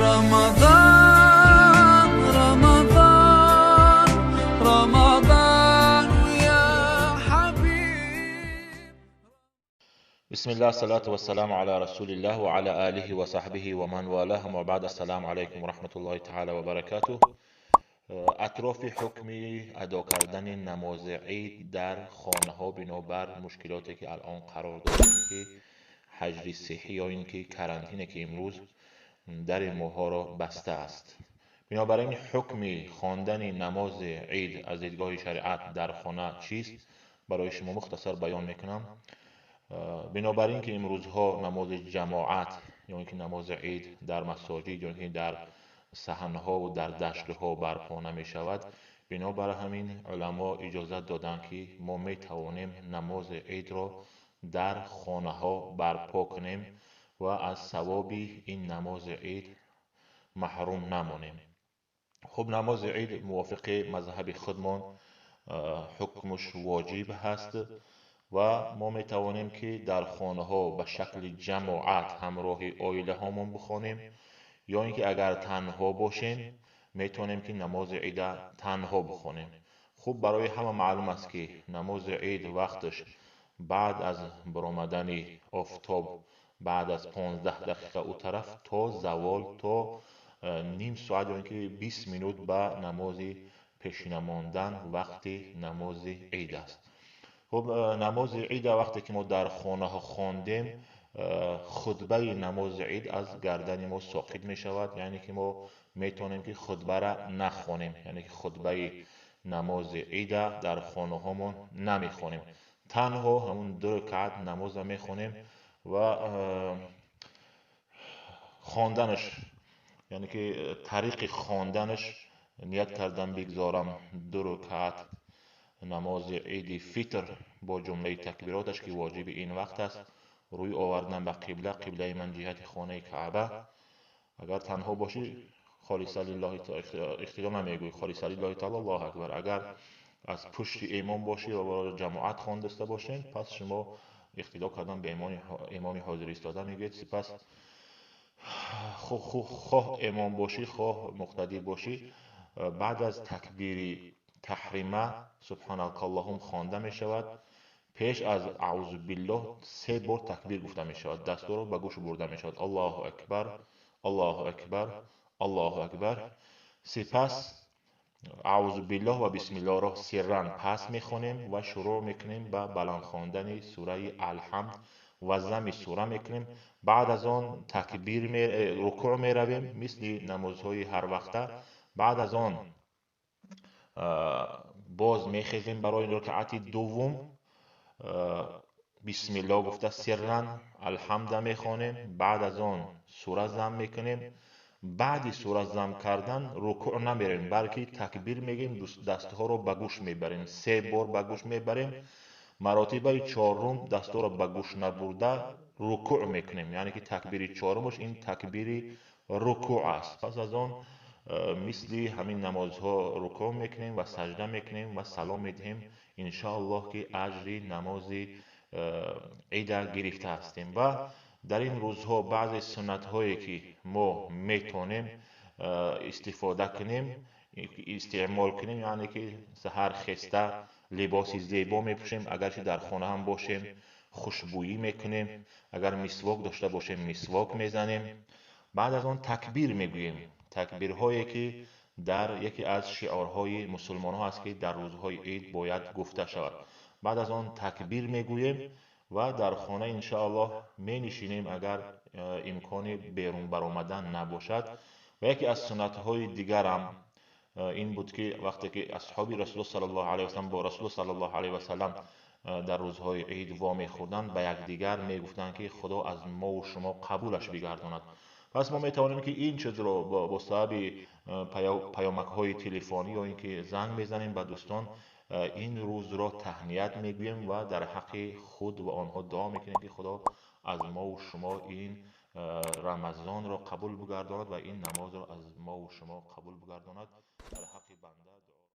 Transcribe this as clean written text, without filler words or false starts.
رمضان رمضان رمضان يا حبيب. بسم الله الصلاة والسلام على رسول الله وعلى آله وصحبه ومن والاه وبعد. السلام عليكم ورحمة الله تعالى وبركاته. Атрофи ҳукми адо кардани намози ид дар хонаҳо бинобар мушкилоте ки алон қарор дорем, ки ҳаҷри сиҳҳӣ ё ин ки карантине ки имрӯз дари моҳоро баста аст. Бинобар ин ҳукми хондани намози ид аз дидгоҳи шариат дар хона чист, барои шумо мухтасар баён мекунам. Бинобар ин ки имрӯзҳо намози ҷамоат ё ин ки намози ид дар масоҷид ё ин ки дар саҳнҳову дар даштҳо барпо намешавад, бинобар ҳамин уламо иҷозат доданд, ки мо метавонем намози идро дар хонаҳо барпо кунем ва аз савоби ин намози ид маҳрум намонем. Хуб, намози ид мувофиқи мазҳаби худмон ҳукмаш воҷиб ҳаст ва мо метавонем, ки дар хонаҳо ба шакли ҷамоат ҳамроҳи оилаҳомон бихонем, ё ин ки агар танҳо бошем, метавонем, ки намози ида танҳо бихонем. Хуб, барои ҳама маълум аст, ки намози ид вақташ баъд аз баромадани офтоб, баъд аз 15 дақиқа ӯ тараф то завол, то ним соат ё ин ки 20 минут ба намози пешина мондан вақти намози ид аст. Хуб, намози ида вақте ки мо дар хонаҳо хондем, хутбаи намози ид аз гардани мо соқит мешавад, яъне ки мо метавонем, ки хутбара нахонем, яъне ки хутбаи намози ида дар хонаҳомон намехонем, танҳо ҳамун ду ракаат намоза мехонем ва хонданаш, яъне ки тариқи хонданаш ният кардан бигзорам ду ракаат намози иди фитр бо ҷумлаи такбироташ, ки воҷиби ин вақт аст, рӯй овардан ба қибла, қиблаи ман ҷиҳати хонаи Каъба. Агар танҳо бошӣ, холиса лиллоҳи иқтидо намегӯӣ, холиса лиллоҳи таъала, Аллоҳу акбар. Агар аз пушти имом бошӣ ва ҷамоат хондаста бошед, пас шумо иқтидо кардан ба имоми ҳозир истода мегӯед. Сипас хоҳ имом бошӣ, хоҳ муқтадӣ бошӣ, баъд аз такбири таҳрима субҳанакаллоҳум хонда мешавад. Пеш аз аъузу биллоҳ се бор такбир гуфта мешавад, дастҳоро ба гӯш бурда мешавад: Аллоҳу акбар, Аллоҳу акбар, Аллоҳу акбар. Сипас аъузу биллоҳ ва бисмиллоҳро сирран пас мехонем ва шурӯъ мекунем ба баланд хондани сураи Алҳамд ва зами сура мекунем. Баъд аз он такбир, рукӯъ меравем, мисли намозҳои ҳарвақта. Баъд аз он боз мехезем барои ракъати дуввум, бисмиллоҳ гуфта сирран Алҳамда мехонем, баъд аз он сура зам мекунем. Баъди сура зам кардан рукӯъ намерем, балки такбир мегӯем, дастҳоро ба гӯш мебарем, се бор ба гӯш мебарем. Маротибаи чорум дастҳоро ба гӯш набурда рукӯъ мекунем, яъне ки такбири чорумаш ин такбири рукӯъ аст. Пас аз он мисли ҳамин намозҳо рукӯъ мекунем ва саҷда мекунем ва салом медиҳем. Иншоаллоҳ, ки аҷри намози ида гирифта ҳастем. Ва дар ин рӯзҳо баъзе суннатҳое ки мо метавонем истифода кунем, истеъмол кунем, яъне ки саҳар хеста либоси зебо мепӯшем, агарчи дар хона ҳам бошем, хушбӯӣ мекунем, агар мисвок дошта бошем, мисвок мезанем. Баъд аз он такбир мегӯем, такбирҳое ки дар яке аз шиорҳои мусулмонҳо аст, ки дар рӯзҳои ид бояд гуфта шавад. Баъд аз он такбир мегӯем ва дар хона иншоаллоҳ менишинем, агар имкони берун баромадан набошад. Ва яке аз суннатҳои дигарам ин буд, ки вақте ки асҳоби Расулуллоҳ саллаллоҳу алайҳи васаллам бо Расулуллоҳ саллаллоҳу алайҳи васаллам дар рӯзҳои ид вомехӯрданд, ба якдигар мегуфтанд, ки Худо аз мову шумо қабулаш бигардонад. Пас мо метавонем, ки ин чизро бо сабаби паёмакҳои телефонӣ ё ин ки занг мезанем ба дӯстон, ин рӯзро таҳният мегӯем ва дар ҳаққи худ ва онҳо дуо мекунем, ки Худо аз мову шумо ин Рамазонро қабул бигардонад ва ин намозро аз мову шумо қабул бигардонад. Дар ҳаққи банда дуо.